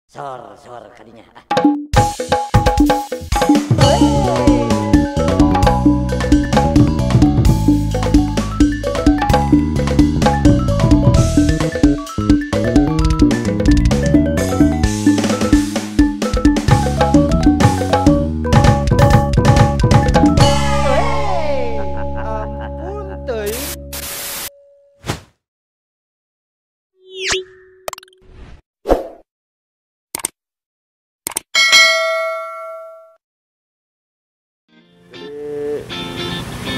Sor sor kadinya.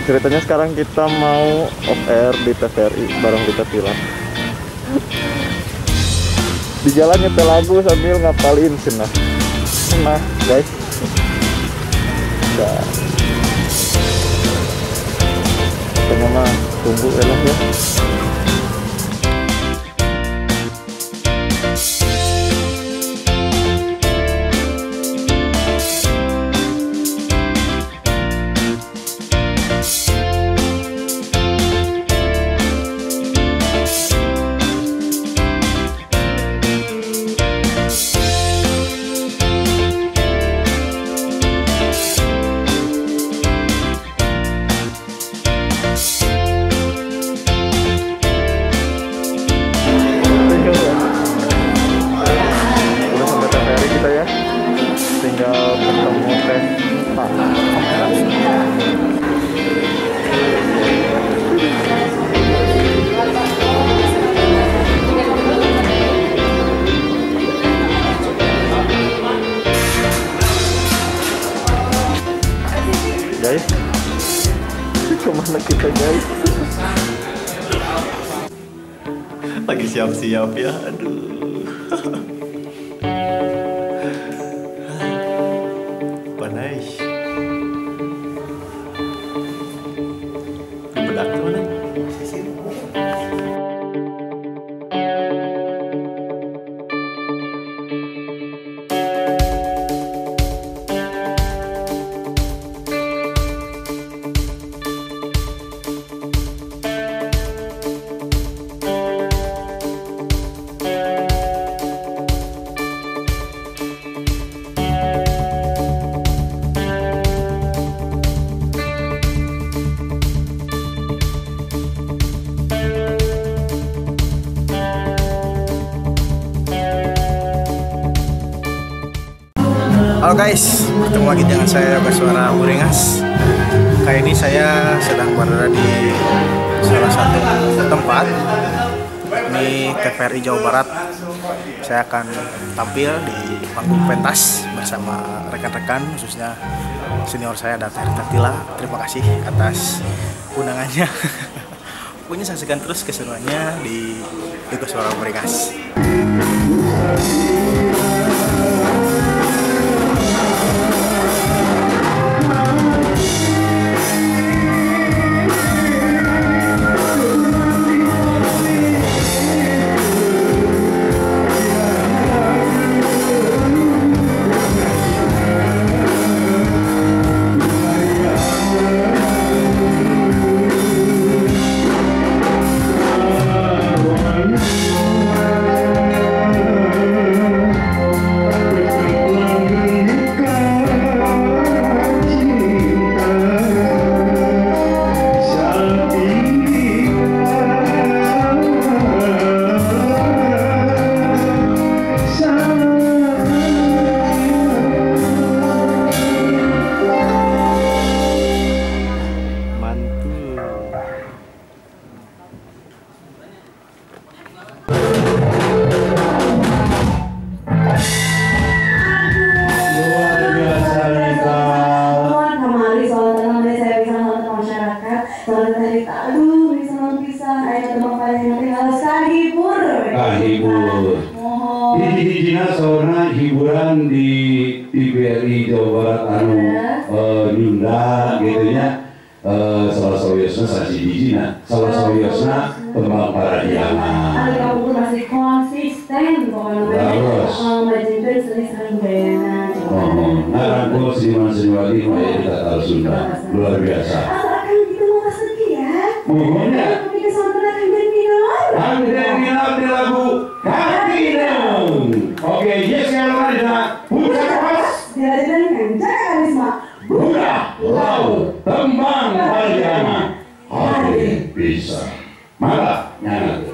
Ceritanya sekarang kita mau off air di TVRI bareng Rita Tila. Di jalan nyetel lagu sambil ngapalin cenah. Nah, guys. Udah. Pokoknya mah tunggu elah ya. Tinggal ketemu tes Pak. Guys, kemana kita guys? Lagi siap-siap ya, aduh. Nice. Di bedak tuh mana? Sisir. Halo guys, bertemu lagi dengan saya Yogaswara Muringas. Kali ini saya sedang berada di salah satu tempat. Ini TVRI Jawa Barat. Saya akan tampil di panggung pentas bersama rekan-rekan, khususnya senior saya ada Rita Tila. Terima kasih atas undangannya. Pokoknya saksikan terus keseruannya di Yogaswara Muringas. Hiji-hijina saurna hiburan di TVRI Jawa Barat anu nyunda gitu nya, salah sawiosna sahiji-hijina, salah sawiosna tembang parahyangan. Ari kamu masih konsisten pokoknya. Terus majengkeun seni sareng budayana. Ngarangkul seniman-seniwati nu aya di Tatar Sunda luar biasa. Asalkan gitu mau masuk ya. Mohon ya. Kang Denny di lagu Kang. Oke, yes. Spesial dina Puncak Pas dihadirkan dengan Jaka Karisma Buddha Laut Tembang Pariama Hari Bisa Mata Nyana.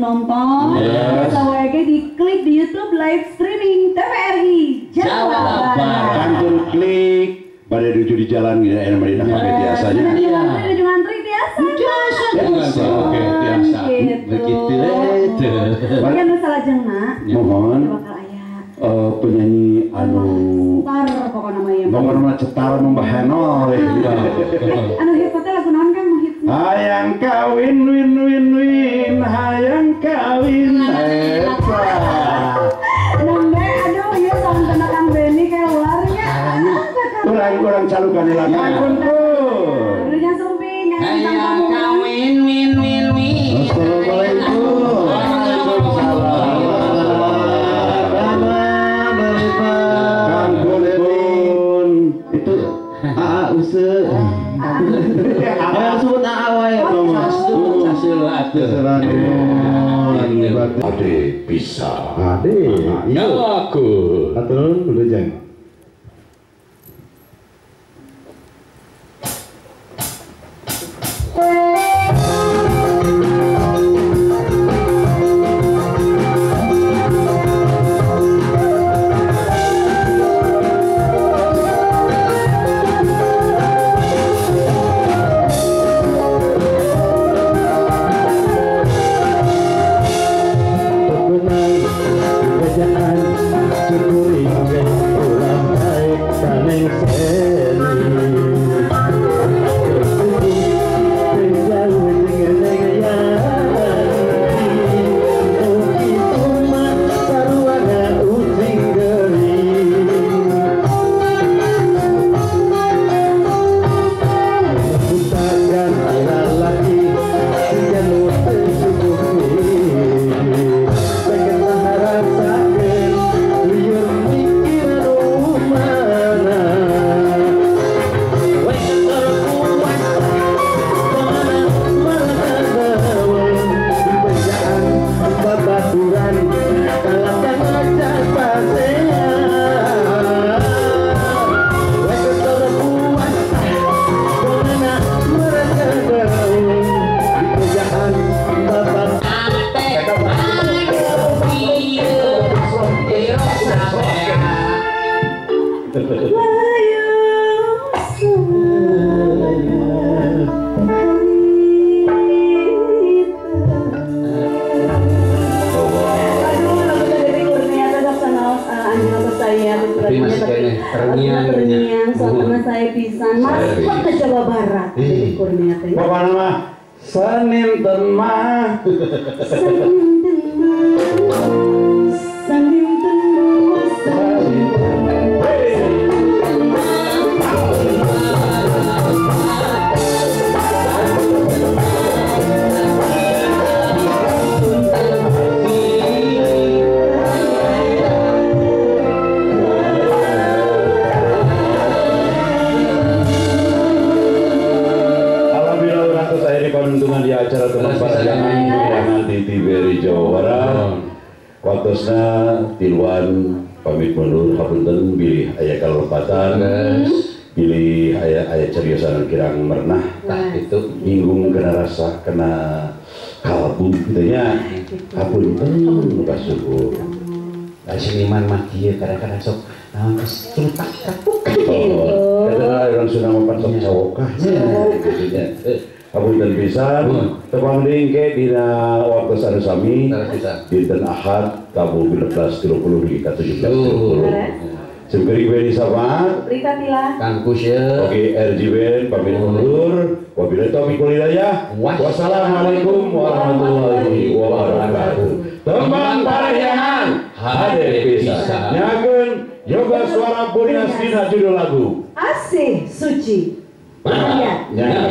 Nonton, yes. Diklik di YouTube live streaming TVRI Jawa Barat. Kantun klik pada duduk di jalan gitu ya, Madinah pakai biasanya. Iya. Di ngantri biasa. Biasa. Oke, biasa. Begitu. Kan salajengna. Mohon. Penyanyi anu cetar pokokna mah ya. Pokokna cetar membahenol. Anu hits teh lagu naon Kang nu hits? Hayang kawin win win win hayang kawin eta. Nembe aduh ieu sampun Kang Beni keluar nya. Urang-urang calukan heula Kang Kun. Aduh sumping hayang kawin win win win. Assalamualaikum. Kang Kun itu AA Use. Sebut AA wae Ade bisa. Ade. Aku. Atur udah jang. Syukuri. Terngiang, suasana saya pisan masuk ke Jawa Barat. Kurnia teh. Bapak nama Senin Tenmah. Senin Tenmah. Senin Tenmah. Senin Tenmah. Panuntungan di acara teman parahyangan di TVRI Jawa Barat. Waktosna tiluan pamit mundur hapunten bilih aya kalepatan, bilih aya cariosan kirang merenah. Tah itu nyinggung kena rasa kena kalbu kitu nya. Hapunten nu kasuhun. Seniman mah kieu kadang-kadang sok naon geus celutak kapuk. Oh, eta urang Sunda mah sok cawokah nya kitu nya. Hapunten pisan, tepang deui engke dina waktu anu sami dinten Ahad tabuh 16.30 dugi ka 17.30. Simkuring Beni Samad, Rita Tila, Kang Kusye. Oke, RG Band pamit mundur. Wabillahi taufiq wal hidayah. Wassalamualaikum warahmatullahi wabarakatuh. Tembang Parahyangan hade pisan. Nyakeun Yoga Suara Purias dina judul lagu Asih Suci. Ya. Ya.